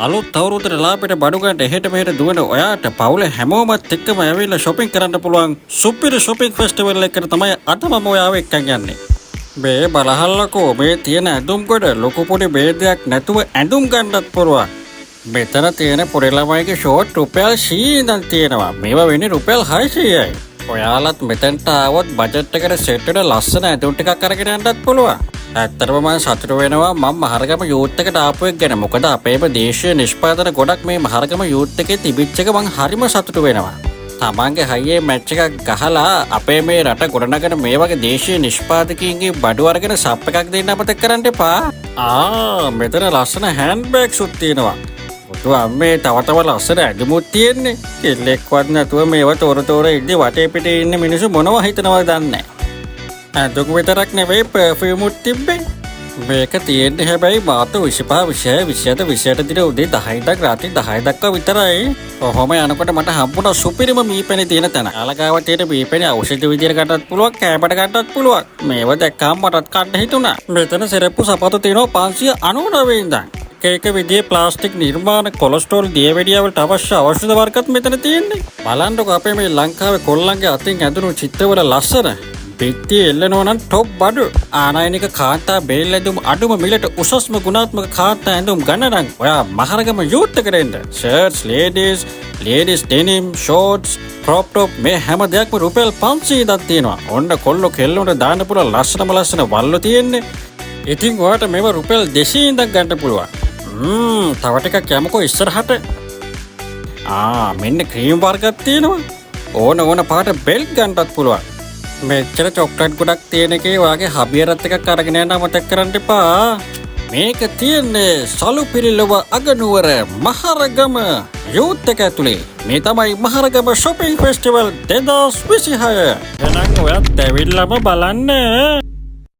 අලුත් අවුරුද්දට ලාභෙට බඩු ගන්නට එහෙට මෙහෙට දුවන ඔයාට පවුලේ හැමෝමත් එක්කම ඇවිල්ලා shopping කරන්න පුළුවන් සුපිරි shopping festival එකකට තමයි අද මම ඔයාව එක්කන් යන්නේ. මේ බලහල්ලකෝ, මේ තියෙන ඇඳුම් ගොඩ. ලොකු පොඩි භේදයක් නැතුව ඇඳුම් ගන්නත් පුළුවන්. මෙතන තියෙන පොඩි ළමයිගේ ෂෝට් රුපියල් 100 ඉඳන් තියෙනවා. මේවා වෙන්නේ රුපියල් 600යි. ඔයාලත් මෙතනට ආවොත් බජට් එකට සෙට් වෙන ලස්සන ඇඳුම් ටිකක් අරගෙන යන්නත් පුළුවන්. ඇත්තටම මම සතුටු වෙනවා මම මහරගම යූත් එකට ආපු එක ගැන. මොකද අපේම දේශීය නිෂ්පාදන ගොඩක් මේ මහරගම යූත් එකේ තිබිච්ච එක මං හරිම සතුටු වෙනවා. තමන්ගේ හයියේ මැච් එකක් ගහලා අපේ මේ රට ගොඩනගන මේ වගේ දේශීය නිෂ්පාදකයින්ගේ බඩු අරගෙන සප් එකක් දෙන්න අමතක කරන්න එපා. ආ, මෙතන ලස්සන හෑන්ඩ් බෑග්ස් උත් තියෙනවා. බුදු අම්මේ, තව තව ලස්සන ඇඳුමුත් තියෙන්නේ. කෙල්ලෙක්වත් නැතුව මේවා තෝර තෝර ඉද්දි වටේ පිටේ ඉන්න මිනිස්සු මොනවා හිතනවද දන්නේ නැහැ. ඇඳුම් විතරක් නෙවෙයි, පර්ෆියුම් උත් තිබ්බේ. මේක තියෙන්නේ හැබැයි මාර්තු 25, 26, 27, 28 දින උදේ 10 ඉඳන් රාත්‍රී 10 දක්වා විතරයි. ඔහොම යනකොට මට හම්බුණා සුපිරිම මීපැණි තියෙන තැන. ඔයාලා ගාව තියෙන මීපැණි ඖෂධ විදියට ගන්නත් පුළුවන්, කෑමට ගන්නත් පුළුවන්. මේව දැක්කම මටත් කන්න හිතුණා. මෙතන සෙරෙප්පු සපත්තු තියෙනවා 599 ඉඳන්. එක එක විදිහේ ප්ලාස්ටික් නිර්මාණ, කොලෙස්ටරෝල්, දියවැඩියා වලට අවශ්‍ය ඖෂධ වර්ගත් මෙතන තියෙන්නේ. බලන්නකෝ, අපේ මේ ලංකාවේ කොල්ලන්ගේ අතින් ඇඳුණු චිත්‍රවල ලස්සන. බිත්තියේ එල්ලනවා නම් ටොප් බඩු. ආනයනික කාන්තා බේල් ඇඳුම්. අඩුම මිලට උසස්ම ගුණාත්මක කාන්තා ඇඳුම් ගන්න නම් ඔයා මහරගම යූත් එකට එන්න. Shirts, ladies, ladies denim, shorts, crop top මේ හැම දෙයක්ම රුපියල් 500 ඉඳන් තියෙනවා. ඔන්න කොල්ලෝ කෙල්ලොන්ට දාන්න පුළුවන් ලස්සනම ලස්සන වල්ලෝ තියෙන්නේ. ඉතින් ඔයාට මේව රුපියල් 200 ඉඳන් ගන්න පුළුවන්. තව ටිකක් යමුකෝ ඉස්සරහට. ආ, මෙන්න ක්‍රීම් වර්ගක් තියෙනවා. ඕන ඕන පාට බෙල්ට් ගන්නත් පුළුවන්. මෙච්චර චොක්ලට් ගොඩක් තියෙන එකේ ඔයාගේ හබියරත් එකක් අරගෙන යන්න අමතක කරන්න එපා. මේක තියෙන්නේ සලුපිරිලොව අගනුවර මහරගම යූත් එක ඇතුලේ. මේ තමයි මහරගම shopping festival 2026. එහෙනම් ඔයත් ඇවිල්ලාම බලන්න.